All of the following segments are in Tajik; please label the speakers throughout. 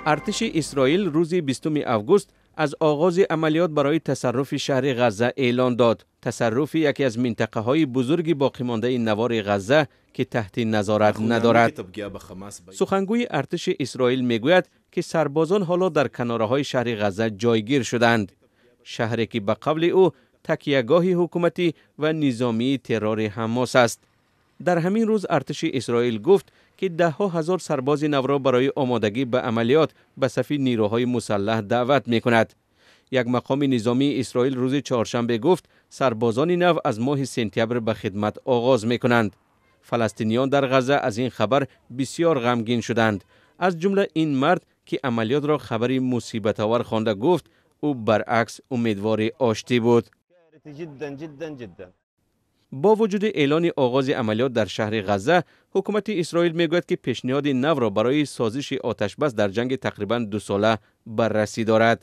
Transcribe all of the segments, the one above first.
Speaker 1: Артиши Исроил рӯзи 20 август аз оғози амалиёт барои тасарруфи шаҳри Ғазза эълон дод. Тасарруфи яке аз минтақаҳои бузурги боқимондаи навори Ғазза, ки таҳти назорат надорад. Сухангӯи артиши Исроил мегӯяд, ки сарбозон ҳоло дар канораҳои шаҳри Ғазза ҷойгир шуданд. Шаҳре ки ба қавли ӯ такягоҳи ҳукуматӣ ва низомии террори Ҳамос аст. Дар ҳамин рӯз артиши Исроил гуфт, ки даҳҳо ҳазор сарбози навро барои омодагӣ ба амалиёт ба сафи нерӯҳои мусаллаҳ даъват мекунад. Як мақоми низомии Исроил рӯзи чоршанбе гуфт, сарбозони нав аз моҳи сентябр ба хидмат оғоз мекунанд. Фаластиниён дар Ғазза аз ин хабар бисёр ғамгин шуданд. Аз ҷумла ин мард, ки амалиётро хабари мусибатовар хонда гуфт, ӯ баръакс умедвори оштӣ буд. Бо вуҷуди эълони оғози амалиёт дар шаҳри Ғазза, ҳукумати Исроил мегӯяд, ки пешниҳоди навро барои созиши оташбас дар ҷанги тақрибан дусола баррасӣ дорад.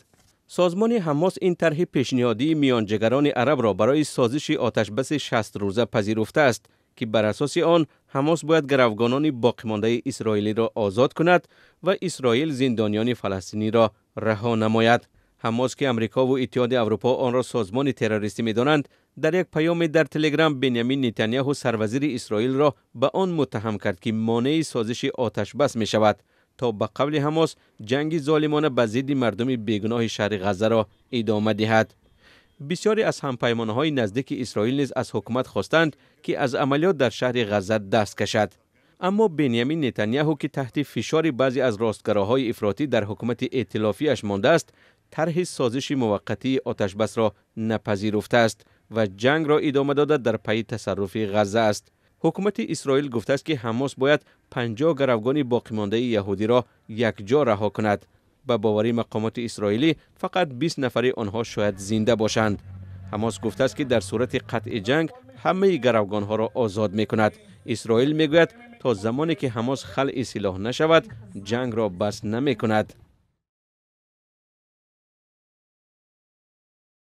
Speaker 1: Созмони Ҳамос ин тарҳи пешниҳодии миёнҷигарони арабро барои созиши оташбаси 60 рӯза пазируфтааст, ки бар асоси он Ҳамос бояд гаравгонони боқимондаи исроилиро озод кунад ва Исроил зиндониёни фаластиниро раҳо намояд. Ҳамос, ки Амрико ва Иттиҳоди Аврупо онро созмони террористӣ медонанд, дар як паёме дар Телеграм Бенямин Нетаняҳу, сарвазири Исроилро ба он муттаҳам кард, ки монеи созиши оташбас мешавад, то ба қавли Ҳамос ҷанги золимона ба зидди мардуми бегуноҳи шаҳри Ғаззаро идома диҳад. Бисёре аз ҳампаймонҳои наздики Исроил низ аз ҳукумат хостанд, ки аз амалиёт дар шаҳри Ғазза даст кашад. Аммо Бенямин Нетаняҳу, ки таҳти фишори баъзе аз ростгароҳои ифротӣ дар ҳукумати эътилофиаш мондааст, тарҳи созиши муваққатии оташбасро напазируфтааст ва ҷангро идома дода дар пайи тасарруфи Ғазза аст. Ҳукумати Исроил гуфтааст, ки Ҳамос бояд 50 гаравгони боқимондаи яҳудиро якҷо раҳо кунад. Ба бовари мақомоти исроилӣ, фақат 20 нафари онҳо шояд зинда бошанд. Ҳамос гуфтааст, ки дар сурати қатъи ҷанг ҳамаи гаравгонҳоро озод мекунад. Исроил мегӯяд, то замоне ки Ҳамос халъи силоҳ нашавад, ҷангро бас намекунад.